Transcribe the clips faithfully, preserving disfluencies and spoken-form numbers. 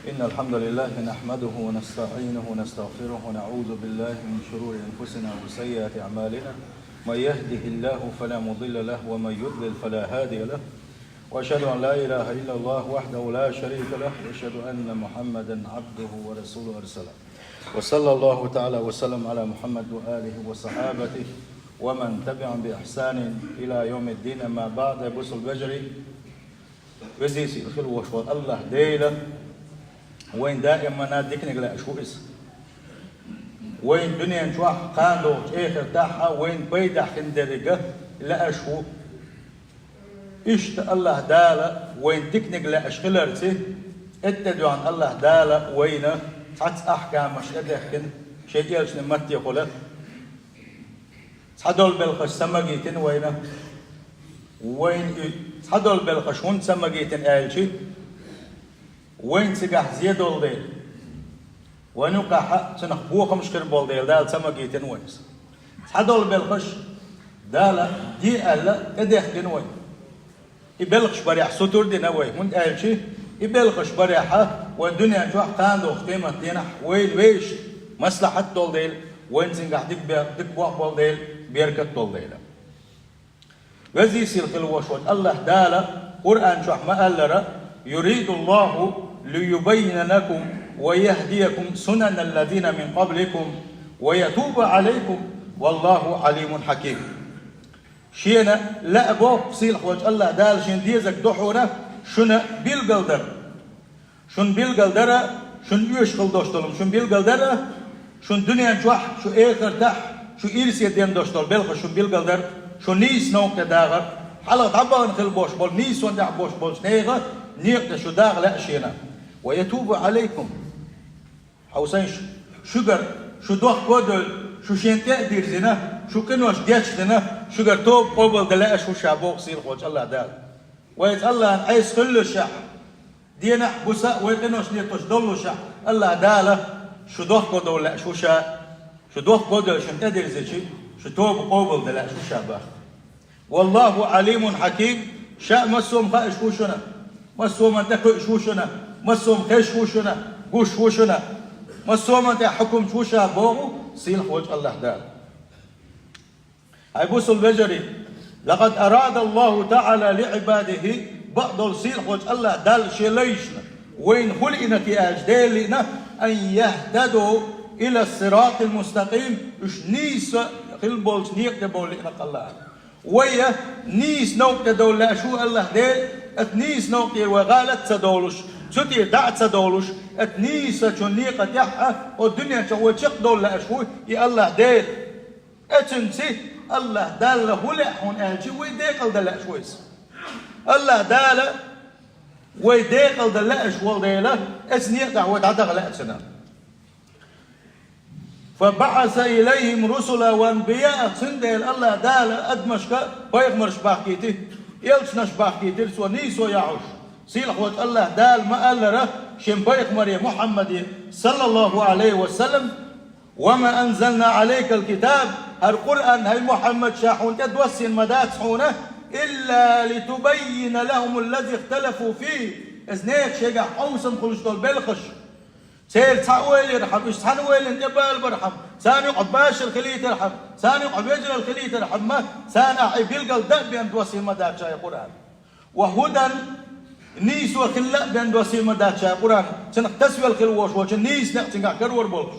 إن الحمد لله نحمده ونستعينه ونستغفره ونعوذ بالله من شرور أنفسنا وسيئات أعمالنا. من يهده الله فلا مضل له ومن يضلل فلا هادي له. وأشهد أن لا إله إلا الله وحده لا شريك له وأشهد أن محمدا عبده ورسوله أرسله. وصلى الله تعالى وسلم على محمد وآله وصحابته ومن تبعهم بإحسان إلى يوم الدين. أما بعد. Бусалба вежарий, веза-сийлахь хила волуш волу АллахӀ Дела вайна даимана диканиг лаьаш ву Иза. Вайна дуьнен чохь кхана догӀучу эхартахь а вайна пайдехь хин деррига лаьаш ву. Иштта АллахӀ Дала вайна диканиг лаьаш хиларца, тӀе-тӀедоьгӀна АллахӀ Дала вайна цхьацца ахкамаш тӀедехкина, шен элчанан маттехула, цхьадолу белхаш ца магийтина вайна. Вайна и цхьадолу белхаш хӀунда ца магийтина аьлча, вайна цигахь зен долу дела, вайна юкъахь а цунах бохамаш хир болу дела, Дала ца магийтина вайна иза. Цхьадолу белхаш Дала де аьлла тӀедехкина вайна. И белхаш барехь сутур дина вай, хӀунда аьлча и белхаш барехь а вай дуьнен чохь кхана догӀучу къематдийнахь вайна вешан маслахьат долу дела, вайна цигахь дика бе-, дика бохам болу дела, беркат долу дела. Веза-сийлахь хила волуш волчу АллахӀ Дала Къуръан чохь ма-аллара: «يريد الله ليبين لكم ويهديكم سنن الذين من قبلكم ويتوب عليكم والله عليم حكيم». Шена лаьа боху сийлахь волчу АллахӀ Дала шен дезарг ду хьуна, шуна билгалдар. Шуна билгалдара, шуна оьшуш хила долуш долу, шуна билгалдара, шуна дуьнен чохь, шу эхартахь, шу ирсе ден долуш долу белхаш шуна билгалдара, шу нийса новкъа тӀе дахар, хьалха дӀабахана хила болуш болу нийсонан тӀехь болуш болчу нехан некъа тӀе шу даха лаьа шена. «ويتوب عليكم». Хьовсийша, шуьгара, шу дохко а девлла, шу шена тӀе а дирзина, шу къинош гечдина, шуьгара тоба къобалдан лаьаш ву ша боху сийлахь волчу АллахӀ Дала. Вайца АллахӀна Ӏеса хуьллушехь, денахь а, буса а вай къинош летош доллушехь, АллахӀ Дала шу дохко довла лаьаш ву ша, шу дохко а девлла шуна тӀедирзичи, шу тоба къобалдан лаьаш ву ша боху. «والله عليم حكيم», ша массо а хаьаш ву шуна, массо а тӀекхуьуш ву шуна, массо а хезаш ву шуна, гуш ву шуна, массо а тӀехь хьукмаш ву ша боху сийлахь волчу АллахӀ Дала. Хьай бусалба вежарий, «لقد أراد الله تعالى لعباده», бакъдолу сийлахь волчу АллахӀ Далла шен лайшна, вайна хӀун лиъна те аьлча, Дела лиъна, «أن يهتدوا إلى الصراط المستقيم», уьш нийса хила болчу некъа тӀе бовла лиъна АллахӀ. Вай нийса новкъа тӀе довла лаьаш ву АллахӀ Дела, оцу нийса новкъа тӀера вай гӀалат а ца довлуш, цу тӀера дӀа а ца довлуш, оцу нийсачу некъа тӀехь а, оцу дуьнен чохь вай чекхдовла лаьаш ву и АллахӀ Дела. Оцуьнца АллахӀ Далла хӀун лаьа хьуна аьлча, вай декъалдан лаьаш ву иза. АллахӀ Дала вай декъалдан лаьаш волу дела, оцу некъа тӀехь вай дӀадаха лаьа цунна. «فبعث إليهم رسلا وأنبياء», цундела АллахӀ Дала адамашка пайхамарш бахкийтира, элчанаш бахкийтира цо нийсо яхьуш. Сийлахь волчу АллахӀ Дала ма-аллара шен пайхамаре Мухьаммаде, саллаллаху Ӏалайхи ва саллам: «وما أنزلنا عليك الكتاب», хӀара Къуръан, хӀай Мухьаммад, ша хьуна тӀе доссийна ма дац хьуна, «إلا لتبين لهم الذي اختلفوا فيه», иза нехан шегахь хьовсам хуьлуш долу белхаш. Церан цхьа ойла ярхьама, уьш цхьана ойланна тӀе балабархьама, царна юкъахь башар хилийтархьама, царна юкъахь вежаралла хилийтархьама, царна ахь и билггал дан а бен доссийна ма дац ша и Къуръан. «وهدى», нийсо хилла а бен доссийна ма дац ша и Къуръан, цунах тасавелла хила волуш волчун нийса некъ цигахь карор болуш.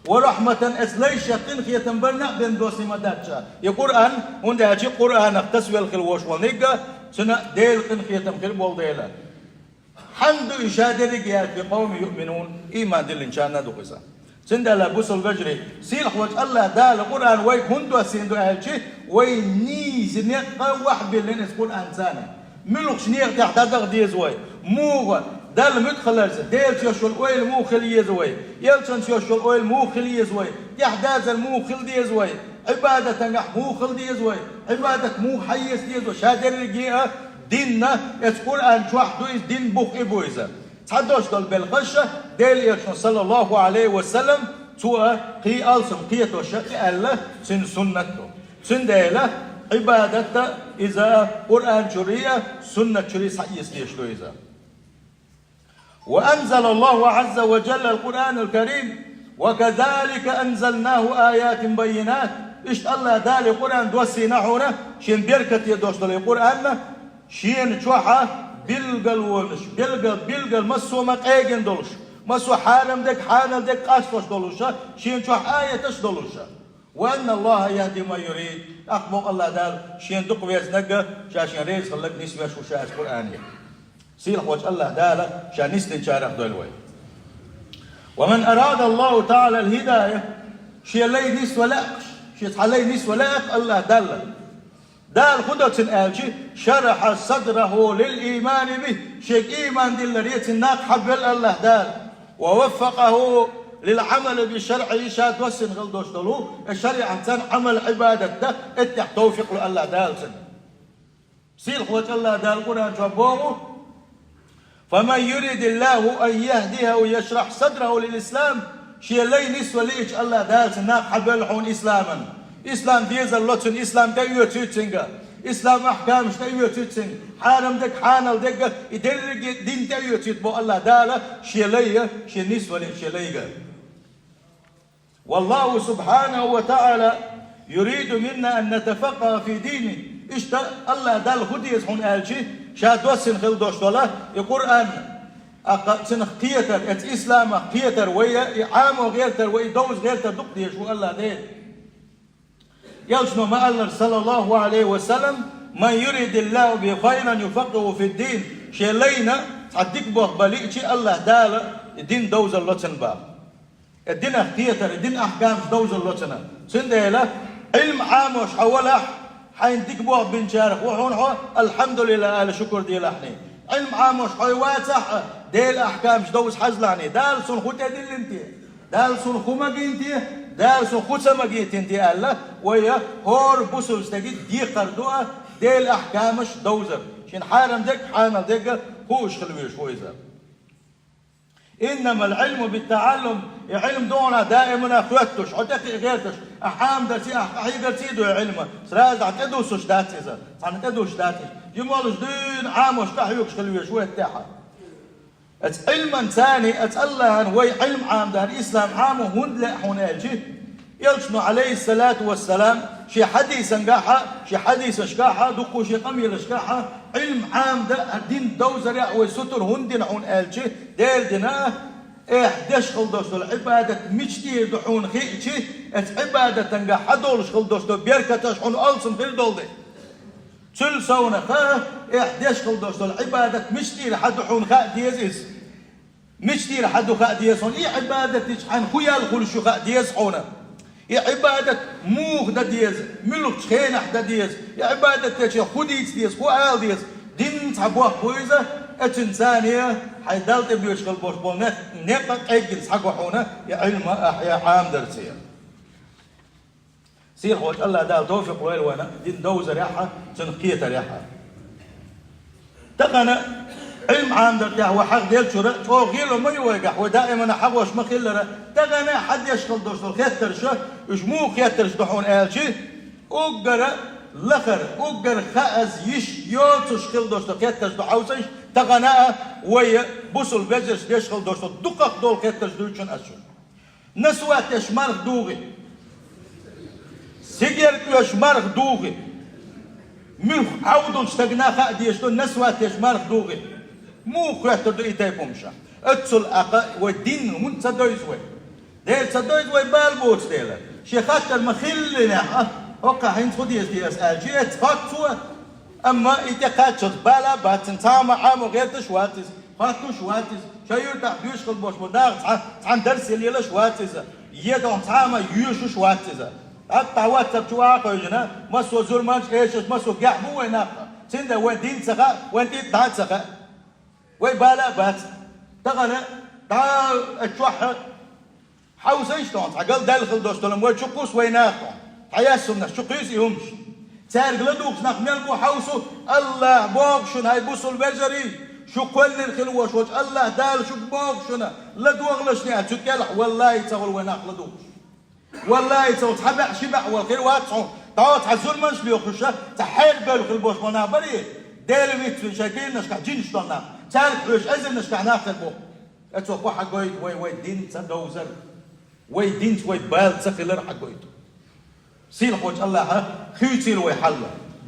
«ورحمة», эцу лайшех къинхетам барна а бен доссийна ма дац ша и Къуръан, хӀунда аьлча Къуръанах тасавелла хила волуш волу нигга, цуьнан Делан къинхетам хир болу дела. Хьанна ду и ша дерриг а яьлла, «لقوم يؤمنون», ийман диллинчарна ду иза. Цундела, бусалба вежарий, сийлахь волчу АллахӀ Дала Къуръан вайга хӀунда доссийна ду аьлча, вай нийса некъа вахьа биллина иза Къуръан царна. Муьлхачу некъа тӀехь дӀадаха деза вай? Муха? Далла муьтӀахь хиларца, Делаца йолуш йолу ойла муха хила еза вай? Элчанца йолуш йолу ойла муха хила еза вай? ТӀаьхьадазар муха хила деза вай? Ӏибадатангахь муха хила деза вай? Ӏибадат муха хьаэца деза вай? Ша дерриге а динна, эцу Къуръан чохь ду иза, дин бух и бу иза. Цхьадолуш долу белхаш а Делан Элчано, саллаллаху Ӏалайхи ва саллам, цо а кхин алсам кхетош а и аьлла, цуьнан суннат ду. Цундела Ӏибадат а иза Къуръан чуьра а, суннат чуьра а схьаэца дезаш ду иза. وأنزل الله عز وجل القرآن الكريم: وكذلك أنزلناه آيات بينات. Иштта АллахӀ Дала Къуръан доссийна хьуна, шен беркате дош долу и Къуръанна, шена чохьа билгал волуш, билгал, билгал массо а ма къегина долуш, массо а хьарам дерг, хьанал дерг къастош долуша, шена чохь аяташ долуша. وأن الله يهدي من يريد. ТӀаккха боху АллахӀ Дала, шена дукха веза нагга, ша шен реза хилларг нисвеш ву ша аса Къуръане. Сийлахьчу АллахӀ Дала ша нисдинчарах дойла вай. ومن أراد الله تعالى الهداية, шен лай нисва лаьа, шен цхьа лай нисва лаьа АллахӀ Дала. Дала хӀун до цунна аьлча, شرح صدره للإيمان به, шега ийман дилларе цуьнан накха хьабоьллу АллахӀ Дала. ووفقه للعمل بشرعه, ша доссина хила долуш долу, э, шариӀатца Ӏамал-Ӏибадат дан, эттехь тавфикъ ло АллахӀ Дала цунна. Сийлахьчу АллахӀ Дала Къуръан чохь боху: فمن يرد الله أن يهديه يشرح صدره للإسلام. Шен лай нисва лиъча АллахӀ Дала цуьнан накха хьабоьллу хьуна исламан. Ислам дезар ло цунна, ислам тӀеоьцуьйту цуьнга. Ислам ахкамаш тӀеоьцуьйту цуьнга. Хьарам дерг, хьанал дерг, и дерриге дин тӀеоьцуьйту боху АллахӀ Дала шен лайга, шен нисва лиъча шен лайга. والله سبحانه وتعالى يريد منا أن نتفقه في دينه. Иштта АллахӀ Далла хӀун деза хьуна аьлча, ша доссина хила долуш долу и Къуръан, а кха-, цунах кхетар, эца исламах кхетар вай, и Ӏамо гӀертар вай, и довза гӀертар дукха дезаш ву АллахӀ Дела. Элчано ма-аллара, саллаллаху Ӏалайхи ва саллам: من يرد الله به خيرا يفقهه في الدين. Шен лайна цхьа дика болх бан лиъча, АллахӀ Дала и дин довзар ло цунна боху. И динах кхетар, и дин ахкамаш довзар ло цунна. Цундела Ӏилма Ӏамош хьо валахь, хьайна дика болх бинчарах ву хьуна хьо, алхьамдулиллахӀ ала, шукур делахь хьуна. Ӏилма Ӏамош хьо вацахь а, Делан ахкамаш довза хьажалахь хьуна. Дала суна хӀун тӀедиллина те? Дала суна хӀун магийна те? Дала суна хӀун ца магийтина те аьлла, вай хӀора бусулба стеган декхар ду а, Делан ахкамаш довзар. Шена хьарам дерг, хьанал дерг хууш хила везаш ву иза. إنما العلم بالتعلم. И Ӏилма ду хьуна даимана хоьттуш, хьо тӀекхиа гӀерташ, ахь Ӏамадарций, ахь къахьегарций ду и Ӏилма. Сразу ахь тӀедуссуш дац иза, цхьанна тӀедуссуш дац иза. Жимолуш дуьйна Ӏамош къахьоьгуш хила везаш ву хӀетахь. Оцу Ӏилманца, оцу АллахӀана вай Ӏилма Ӏамадар, ислам Ӏамо хӀунда лаьа хьуна аьлча, Элчано, Ӏалайхиссалату вассалам, шен хьадисангахь а, шен хьадисашкахь а, дуккха шен къамелашкахь а, Ӏилма Ӏамадан а, дин довзарехь а вай сутара хӀунда дина хьуна аьлча, Дела дина а, ахь деш хила долуш долу Ӏибадат мича тӀера ду хьуна хиъча, оцу Ӏибадатангахь хьадолуш хила долуш долу беркаташ хьуна алсам хир долу де. Цуьнан совнаха, ахь деш хила долуш долу Ӏибадат мича тӀера хьан ду хьуна хаа деза иза. Мича тӀера хьан ду хаа деза хьуна, и Ӏибадат дича хьайна хӀун ял хуьлуш ю хаа деза хьуна. И Ӏибадат муха дан деза, муьлхачу хенахь дан деза, и Ӏибадат деча хӀун дийца деза, хӀун ала деза, динна цхьа бохк бу иза, оцуьнца хьайн Далла тӀебоьдуш хила болуш болу некъ, некъ а къеггина схьаго хьуна, и Ӏилма ахь Ӏамадарца. Сийлахьчу АллахӀ Дала тавфикъ лойла вайна дин довзарехь а, цунах кхетарехь а. Тахана Ӏилма Ӏамадар тӀехь вай хьагӀ делчура, чӀогӀа гӀело ма ю вайгахь, вай даимана хьагӀош ма хиллара. Тахана хьан деш хила долуш долу хеттарша, уьш муха хеттарш ду хьуна аьлча, уггара лахара, уггара хааза йиш йоцуш хила долуш долу хеттарш ду хьовсийша, тахана а вай бусулба вежарша деш хила долуш долу дукхах долу хеттарш дуьйцу шуна ас шуна. Насват деш марха дугӀий. Сигар кхоьссуш марха дугӀий. Муьлхха Ӏовдалчу стагана хаа дезаш ду насват деш марха дугӀий. Муха хоьттур ду и тайпа хӀумнаш? Оццул акха вай дин хӀунда ца девза вай? Дера ца девза вай бала боцу дела. Шен хаттар ма хиллинехь а, хӀокхахь хӀинца хӀун деза те ас аьлча, эццахь хотту цо. Амма и тӀекхаччалц бала а бац цуьнан, цхьа а ма Ӏамо гӀерташ вац иза. Хоттуш вац иза. Шайн юьртахь доьшуш хила болуш болу нах цхьа, цхьаьна дарсе лелаш вац иза. Е тахана цхьа а ма йоьшуш вац иза. ТӀаккха WhatsApp чу ваха хевшина, массо а зурманча эшаш, массо а гехь бу вай нах. Цундела вайн дин ца хаьа, вайн тӀе дӀа а ца хаьа. Вай бала а бац. Тахана дӀа а чохь а хьовсийша тхьо, цхьа галдаьлла хила долуш долу вай чу кхуссу вай наха тхьо. Тхьа яьссумнаш чу кхуьйсу и хӀумаш. Цаьрга ладугӀуш нах мел бу хьовсу, АллахӀа боху шуна, хӀай бусулба вежарий, шу кхоьллина хила волуш волчу АллахӀ Дала шуьга боху шуна, ладогӀалаш неа цу кӀелахь, валлахӀи, ца хуьлу вай нах ладугӀуш. ВаллахӀи, ца хуьлу цхьа баьӀ, ши баьӀ вала хир вац хьуна. ДӀо цхьа зурманаш лоьхуш, цхьа хьерабевлла хила болуш болу нах барий? Дела вицвина шайн дийнашкахь жинаш долу нах. Цаьрга хьоьжуш эзарнашкахь нах хир бу. Эцо хӀу хьагойту вай, вай дин ца довзар, вай динца вай бала ца хилар хьагойту. Сийлахьочу Аллахьа хуьйцийла вай хьал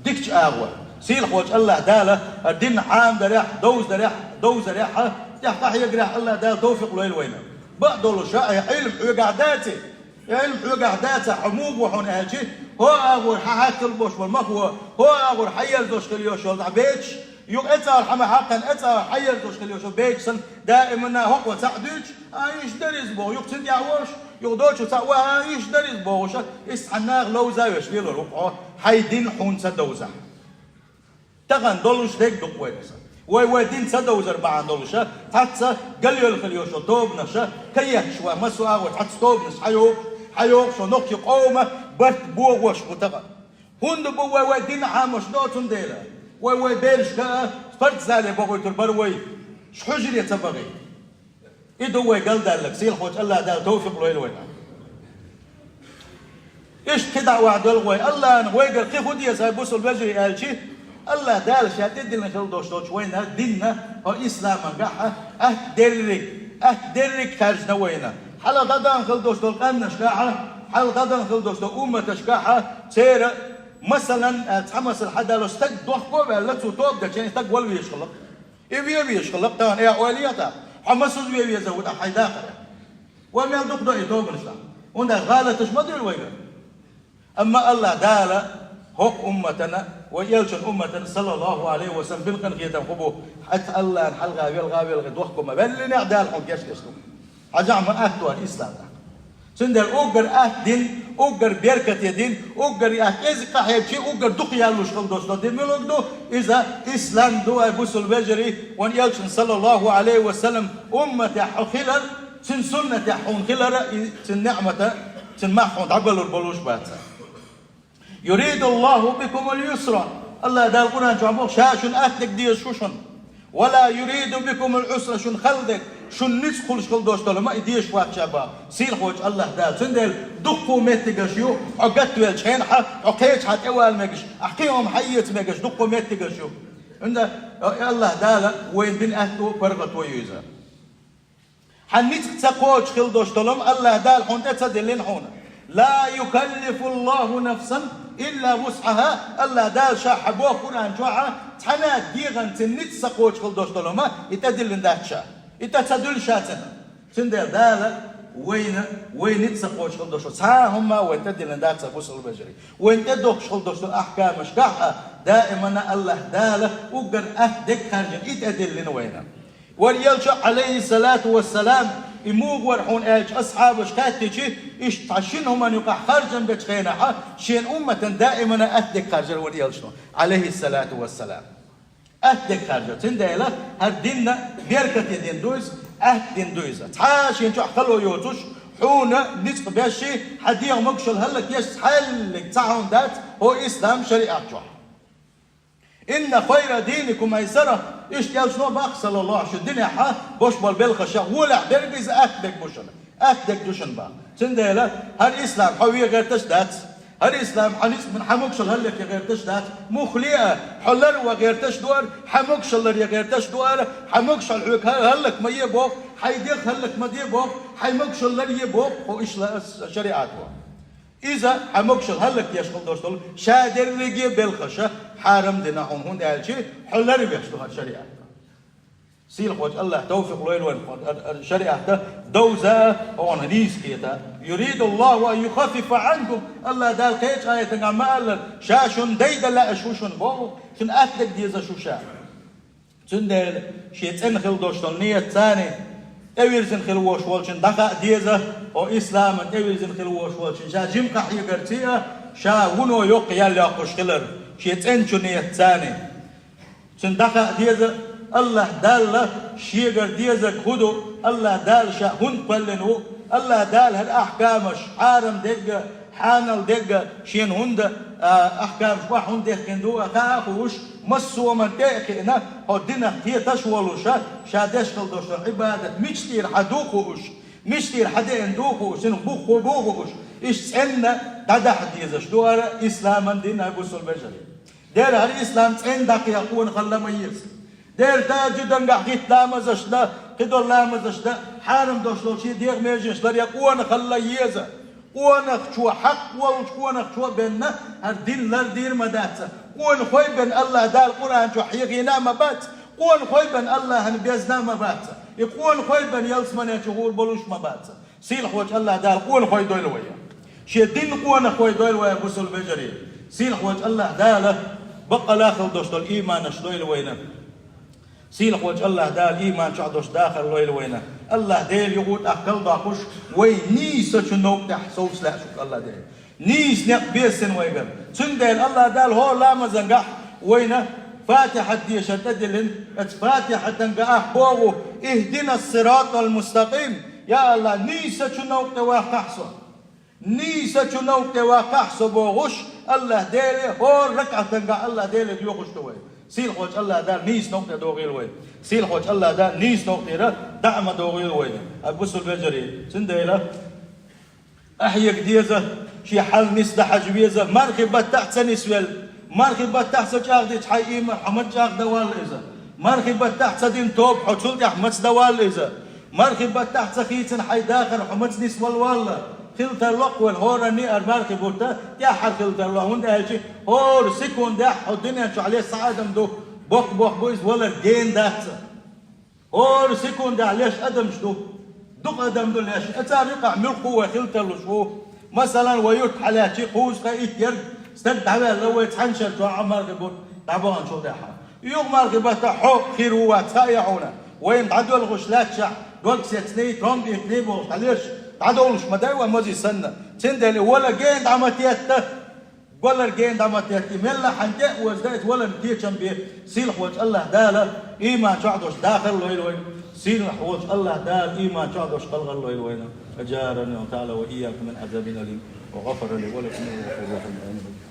дикачу агӀор. Сийлахьочу Аллахь Дала а дин Ӏамадарехь, довздарехь, довзарехь, тӀехь къахьегарехь Аллахь Дала товфикъ лойла вайна. Бакъ долуша, ай Ӏилма хьоьгахь даций? Ӏилма хьоьгахь дацахь, хьо муха ву хьуна аьлчи, хӀо агӀор хьан хьаькхал бош болу махо, хӀо агӀор хьан ерзош хила йош йолу дӀа бечаш, юха эцӀагӀар хьан ма хьакхана, эцӀагӀар хьан ерзош хила йош йолу бечаш санна, даимана хӀокхо цхьаъ дуьйцуш, а, иштта дара иза боху, юха цуьнан тӀехь волуш, юха доцу цхьаъ ваха, а, иштта дара иза бохуша, иза цхьа наха ловза а веш лелор ву хьо, хьайн дин хьуна ца довзахь. Тахана долуш дерг ду-кх вайна аса. Вай, вай дин ца довзар бахьана долуша, цхьацца галъелла хила йош йолу тобанаша, каетташ ваха, массо а агӀор цхьацца тобанаш хьайогӀуш, хьайогӀуш, нохчийн къоман барт богӀуш бу тахана. ХӀунда бу вай, вай дин Ӏамош доцун дела? Вай, вай берашка а спортзале бохуьйтур бара вай, шу хьуьжаре ца бахий. И ду вай галдаьлларг, сийлахьочу Аллахь Дала товфикъ лойла вайна. Иштта кхидӀа а ваьхьадолу вай, Аллахьна вайгара кхин хӀун деза, хӀай бусалба вежарий аьлчи, Аллахь Дала ша тӀедиллина хила долуш долчу вайна динна, хӀо исламан гахьа, атта дерриг, атта дерриг хаьржина вайна. Хьала дӀадан хила долуш долу къаьмнаш гахьа, хьала дӀадан хила долуш долу умматаш гахьа, церан, масалан, а, цхьа масал хьадалош, стаг дохко а ваьлла, цо тоба дечу стаг вала везаш хилла. И ве везаш хилла-кх тахана, э, ойла яхьа, хьо масаза ве веза ву тӀаккха хьайн дахарехь? Вай мел дукха до и тобанаш тӀаккха? ХӀунда гӀалаташ ма дуьйлу вайгара. Амма Аллахь Дала хӀокху умматана, вай элчан умматана, саллаллаху алейхи ва саллам, билггал хетам хӀун бу, хьаьца Аллахьна хьалха велха а велха, дохко ма ваьллинехь, Дала хьуна гечдеш ду. Хьажахь ма атта вара ислам тӀаккха. Цундела уггар атта дин, уггар беркате дин, уггар атта кӀезиг къахьегчи, уггар дукха яьллуш хила долуш долу дин муьлург ду? Иза ислам ду, ай бусалба вежарий, вайн элчан, саллаллаху алейхи ва саллам, умматехь хьо хилар, цуьнан суннатехь хьуна хилар, и цуьнан неӀмата, цуьнан мах хьуна дӀабалур болуш бац. «Юриду Аллаху бикумул юсра». Аллахь Дала Къуръан чохь боху: «Ша шуна атта дерг дезаш ву шуна. Ва ла юриду бикумул усра», шуна хала дерг, шуна ницкъ хуьлуш хила долуш долу ма и дезаш вац ша боху сийлахьочу Аллахь Дала. Цундела дуккха меттигаш ю, хьо гатвелчхьана хьо кхечахьа тӀевала мегаш, ахь кхин хӀума хьаэца мегаш дуккха меттигаш ю. ХӀунда Аллахь Дала вайна бина атто а, паргӀато а ю иза. Хьан ницкъ ца кхочуш хила долуш долу-м Аллахь Дала хьуна тӀе ца диллина хьуна. «Ла юкаллифу Аллаху нафсан илла вусхьаха», Аллахь Дала ша хьан боху Къуръан чохьа, цхьана а дегӀан цуьнан ницкъ ца кхочуш хила долуш долу-м и тӀедиллина дац ша. И тӀе ца дуьллу ша цуьнан. Цундела Дала вайна, вай ницкъ ца кхочуш хила долуш, цхьа а хӀумма вайна тӀедиллина дац, ай бусалба вежарий. Вайна тӀедохкуш хила долуш долу ахкамашкахь а, даимана Аллахь Дала уггар атта дерг хаьржина и тӀедиллина вайна. Вайн элча, алейхиссалату вассалам, и муха вара хьуна аьлча, асхьабаш хаьттичи, иштта цхьа шина хӀуманна юкъахь харжам бечу хенахьа, шен умматан даимана атта дерг харжар вайн элчано, алейхиссалату вассалам. Атта дерг харжар. Цундела хӀара динна беркате дин ду иза, атта дин ду иза. Цхьа а шен чохь хало йоцуш, хьуна ницкъ бешши, хьан дегӀан могушалла хӀаллакъеш цхьаьллиг цхьа хӀума дац хӀо ислам шариат чохь. «Инна хайра диникум айсара», иштта элчано боху, саллаллаху, шу динехьа бош болу белхаша гӀолехь берг иза атта берг бу шуна. Атта берг ду шуна боху. Цундела хӀара ислам хьо вен гӀерташ дац. ХӀара ислам хьан ницкъ бина хьан могушалла хӀаллакъян гӀерташ дац. Муххале а, хьо лар ван гӀерташ ду хӀара, хьан могушалла лар ян гӀерташ ду хӀара, хьан могушалла хьоьга хӀаллак ма е боху, хьайн дегӀ хӀаллак ма де боху, хьайн могушалла лар е боху, хӀо иштта ла ас шариат ван. Иза хьан могушалла хӀаллакдеш хила долуш долу ша дерриге а белхаша хьарам дина хьуна, хӀунда аьлча хьо ларвеш ду хӀара шариат. Сийлахьочу Аллахь товфикъ лойла вайн хӀара, хӀара шариат довза, хьуна нийса хета. «Юриду Аллаху ан юхаффифа анкум». Аллахь Дала кхечу аятагахь ма-аллара, ша шуна дайдан лаьаш ву шуна боху, шуна атта дерг дезаш ву ша. Цундела шен цӀена хила долуш долу ният царна тӀевирзина хила волуш волчун дӀахаа деза, хӀо исламан тӀевирзина хила волуш волчун ша жима къахьегарца а, ша вуно йоккха ял йоккхуш хилар, шен цӀеначу ният царна. Цуьнан дӀахаа деза, Аллахь Далла шегара дезарг хӀун ду, Аллахь Дала ша хӀунда кхоьллина ву, Аллахь Дала хӀара ахкамаш, хьарам дерг а, хьанал дерг а, шена хӀунда, а, ахкамаш охьа хӀунда дехкина ду а хаа а хууш, массо а хӀуманна тӀе а кхиъна, хӀо динах кхеташ а волуша, ша деш хила долуш долу Ӏибадат мича тӀера хьан ду а хууш, мича тӀера хьан деана ду а хууш, цуьнан буххо бу а хууш, иштта цӀенна дӀадахьа дезаш ду хӀара исламан дин, хӀай бусалба вежарий. Дера хӀара ислам цӀена дӀакхехкона хила ма еза. Дера тахаджудангахь хӀитта ламазашна, Кхыдола ламазаш дан хьарам долуш долчу шен дегӀан меженаш ларъян къонахалла еза. Къонахчо, хьакъ волчу къонахчо бен хӀара дин лардийр ма дац. Къонахой бен АллахӀ Дала Къуръан чохь хьехийна а ма бац. Къонахой бен АллахӀан безна а ма бац. И къонахой бен ялсамане чу гӀур болуш а ма бац. Сийлахьволчу АллахӀ Дала къонахой дойла вай. Шен динан къонахой дойла вай, бусалба вежарий. Сийлахьволчу АллахӀ Дала баккъалла хила долуш долу ийманаш дойла вайна. Сийлахьволчу АллахӀ Дала ийман чохь долуш дахар лойла вайна. АллахӀ Дела юкъа тӀаккха кхалдоккхуш, вай нийсачу новкъа тӀехь совцалаьа шуьга АллахӀ Дела. Нийса некъ беза вайгара. Цундела АллахӀ Дала хӀора ламазангахь вайна Фатихьат дешар тӀедиллина, оцу Фатихьатангахь боху: «Ихдинас сиратал мустакъим». Я АллахӀ, нийсачу новкъа тӀе ваккхахь со. Нийсачу новкъа тӀе ваккхахь со бохуш, АллахӀ Деле, хӀора ракаӀатангахь АллахӀ Деле доьхуш ду вай. Сийлахьволчу АллахӀ Дала нийса новкъа тӀе дохийла вай. Сийлахьволчу АллахӀ Дала нийса новкъа тӀера дӀа а ма дохийла вай. Ай, бусалба вежарий, цундела ахьега деза, шен хьал нисдан хьажа веза, мархи баттахь ца нисвелла. Мархи баттахь ца чӀагӀдича хьайн ийман хьо маца чӀагӀдан валла иза. Мархи баттахь ца дина тоба хьо цул тӀаьхьа маца дан валла иза. Мархи баттахь ца хийцина хьайн дахар хьо маца нисвала валла. Хила тарло-кх вайна хӀоранна а хӀара мархи бутт тӀаьххьара хила тарло, хӀунда аьлча хӀора секундехь хьо дуьнен чохь леш цхьа адам ду, боккха-боккха бу иза, валар гена дац. ХӀора секундехь леш адамаш ду. Дукха адам ду леш. Оцара юкъахь муьлхха вай хила тарлуш ву. Масалан, вай юрт хьалаьцча, кхузткъе итт ерг стаг дӀаваьлла, вай цхьана шарчохь а мархи бутт дӀабаханчул тӀаьхьа. Юха мархи баттахь хьо хир ву вац, хаьа хьуна. Вайна дӀадоьлхуш лаьтташехь, дог сецний, тромб итний бохуш, хьалеш дӀадовлуш ма дай вай мази санна. Цундела и вала гена дӀа ма тетта. Валар гена дӀа ма тетта, и мелла хьан тӀе а оза дан, иза валарна кечам бе. Сийлахьволчу АллахӀ Дала ийман чохь долуш дахар лойла вайна. Сийлахьволчу АллахӀ Дала ийман чохь долуш кхалгӀар лойла вайна. أجارني الله تعالى وإياكم من عذاب أليم، وغفر لي ولكم، إنه غفور رحيم. آمين.